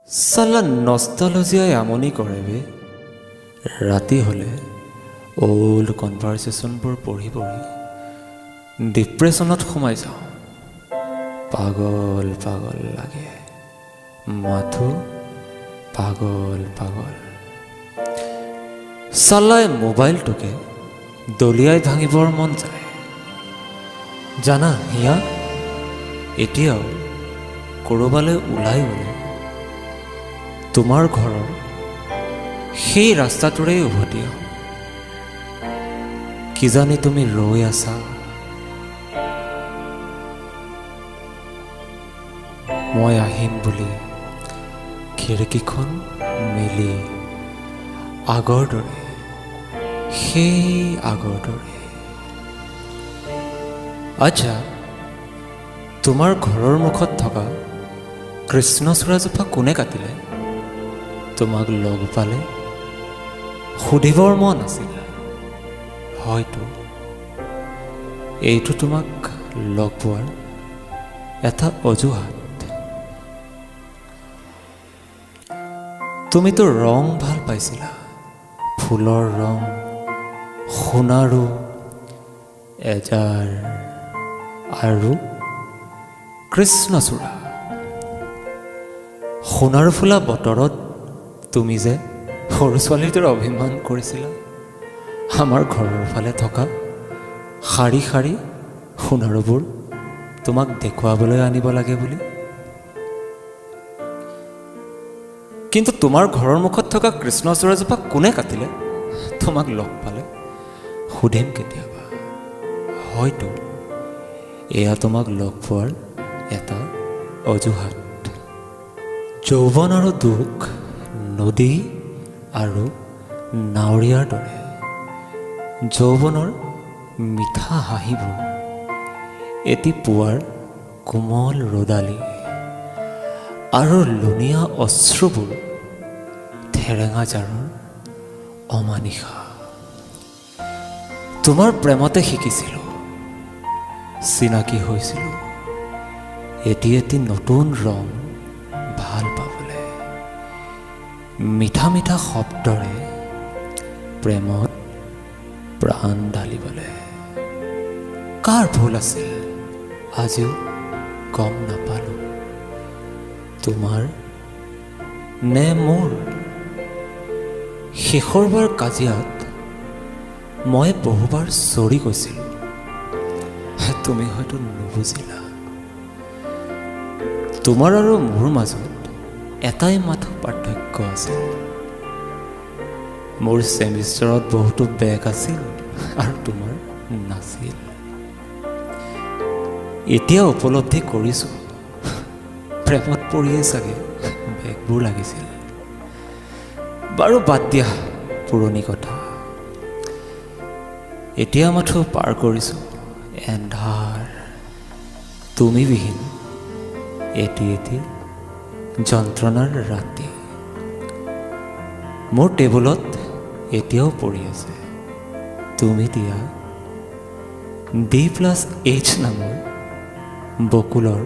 চালা নষ্টালজিয়াই আমনি কৰে বে। ৰাতি হ'লে অ'ল্ড কনভাৰ্চেশ্যনবোৰ পঢ়ি পঢ়ি ডিপ্ৰেশ্যনত সোমাই যাওঁ। পাগল পাগল লাগে, মাথো পাগল পাগল। চালাই মোবাইলটোকে দলিয়াই ভাঙিবৰ মন যায়। জানা হিয়া, এতিয়াও ক'ৰবালৈ ওলাই গ'লে তোমাৰ ঘৰৰ সেই ৰাস্তাটোৰেই উভতি আহোঁ। কিজানি তুমি ৰৈ আছা। মই আহিম বুলি খিৰিকীখন মেলি, আগৰ দৰে, সেই আগৰ দৰে। আচ্ছা, তোমাৰ ঘৰৰ মুখত থকা কৃষ্ণচূড়াজোপা কোনে কাটিলে? তোমাক লগ পালে সুধিবৰ মন আছিল। হয়তো এইটো তোমাক লগ পোৱাৰ এটা অজুহাত। তুমিতো ৰং ভাল পাইছিলা, ফুলৰ ৰং, সোণাৰু, এজাৰ আৰু কৃষ্ণচূড়া। সোণাৰু ফুলা বতৰত তুমি যে সৰু ছোৱালীৰ দৰে অভিমান কৰিছিলা, আমাৰ ঘৰৰ ফালে থকা শাৰী শাৰী সোণাৰুবোৰ তোমাক দেখুৱাবলৈ আনিব লাগে বুলি। কিন্তু তোমাৰ ঘৰৰ মুখত থকা কৃষ্ণচূড়াজোপা কোনে কাটিলে? তোমাক লগ পালে সুধিম কেতিয়াবা। হয়তো এয়া তোমাক লগ পোৱাৰ এটা অজুহাত। যৌৱন আৰু দুখ নদী আৰু নাৱৰীয়াৰ দৰে। যৌৱনৰ মিঠা হাঁহিবোৰ এটি পুৱাৰ কোমল ৰ'দালি আৰু লুণীয়া অশ্ৰুবোৰ ঠেৰেঙা জাৰৰ অমানিশা। তোমাৰ প্ৰেমতে শিকিছিলোঁ, চিনাকি হৈছিলোঁ এটি এটি নতুন ৰং ভাল পাবলৈ, মিঠা মিঠা শব্দৰে প্ৰেমত প্ৰাণ ঢালিবলৈ। কাৰ ভুল আছিল আজিও গম নাপালোঁ, তোমাৰ নে মোৰ? শেষৰবাৰ কাজিয়াত মই বহুবাৰ চৰি কৈছিলোঁ, তুমি হয়তো নুবুজিলা। তোমাৰ আৰু মোৰ মাজত এটাই মাথো পাৰ্থক্য আছিল, মোৰ ছেমিষ্টাৰত বহুতো বেক আছিল আৰু তোমাৰ নাছিল। এতিয়া উপলব্ধি কৰিছোঁ, প্ৰেমত পৰিয়ে চাগে বেগবোৰ লাগিছিল। বাৰু বাদ দিয়া পুৰণি কথা, এতিয়া মাথো পাৰ কৰিছোঁ এন্ধাৰ তুমিবিহীন এটি এটি যন্ত্ৰণাৰ ৰাতি। মোৰ টেবুলত এতিয়াও পৰি আছে তুমি দিয়া ডি প্লাছ এইচ নামৰ বকুলৰ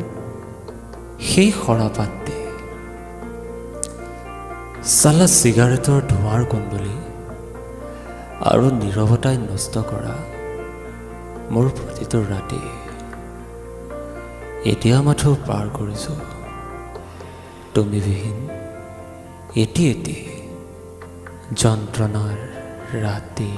সেই সৰাপাতটি। চালা চিগাৰেটৰ ধোঁৱাৰ কুণ্ডলী আৰু নীৰৱতাই নষ্ট কৰা মোৰ প্ৰতিটো ৰাতি। এতিয়া মাথো পাৰ কৰিছোঁ তুমিবিহীন এটি এটি যন্ত্ৰণাৰ ৰাতি।